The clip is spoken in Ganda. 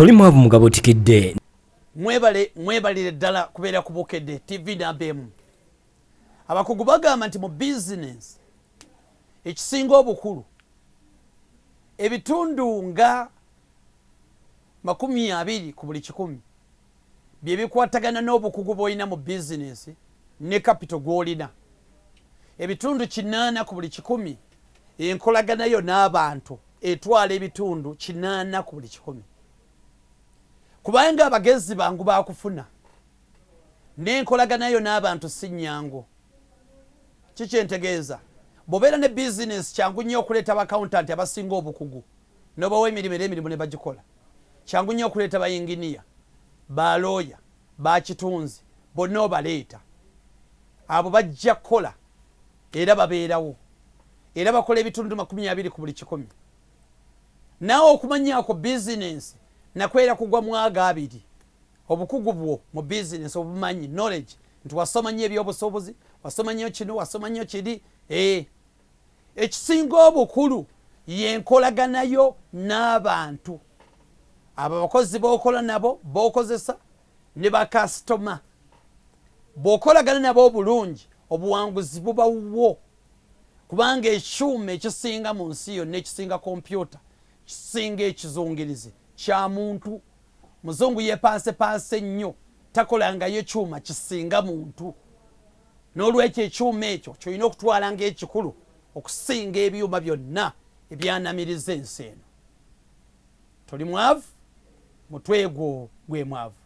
Toli mwavu mugabo otikidde. Mwebale, mwebalire ddala kubeera ku Bukedde TV namba emu. Abakugu bagamba nti mu bizinensi ekisinga obukulu ebitundu nga 20 ku buli 100 bye bikwatagana n'obukugu bw'olina mu bizinensi ne kapito gw'olina. Ebitundu 80 ku buli 100 enkolagana yo n'abantu etwala ebitundu 80 ku buli 100. Kubanga abagezi bangu bakufuna, n'enkolagana yo n'abantu si nnyangu. Kikyentegeeza, bw'obeera ne bizinensi kyangu nnyo okuleeta abakawuntanti abasinga obukugu n'obawa emirimu era emirimu ne bagikola. Kyangu nnyo okuleeta bayinginiya, balooya, bakitunzi, bonna obaleeta. Abo bajja kukola era babeerawo era bakola ebitundu 20 ku buli 100. Naawe okumanyaako bizinensi nakwera kugwa mwaga abiri. Obukugu bwo mu bizinensi obumanyi, knowledge, nti wasoma nnyo ebyobusuubuzi, wasoma nnyo kino, wasoma nnyo kiri. Ekisinga obukulu y'enkolaganayo n'abantu. Abo abakozi b'okola nabo, b'okozesa ne bakasitoma. Bw'okolagana nabo obulungi, obuwanguzi buba wuwo. Kubanga ekyuma ekisinga mu nsi yonna, ekisinga kompyuta, kisinga ekizungirizi kya muntu. Muzungu yeepansepanse nnyo, takolangayo kyuma kisinga muntu. N'olwekyo ekyuma ekyo ky'olina okutwala ng'ekikulu okusinga ebyuma byonna ebyanamiriza ensi eno. Toli mwavu, mutwe gwo gwe mwavu.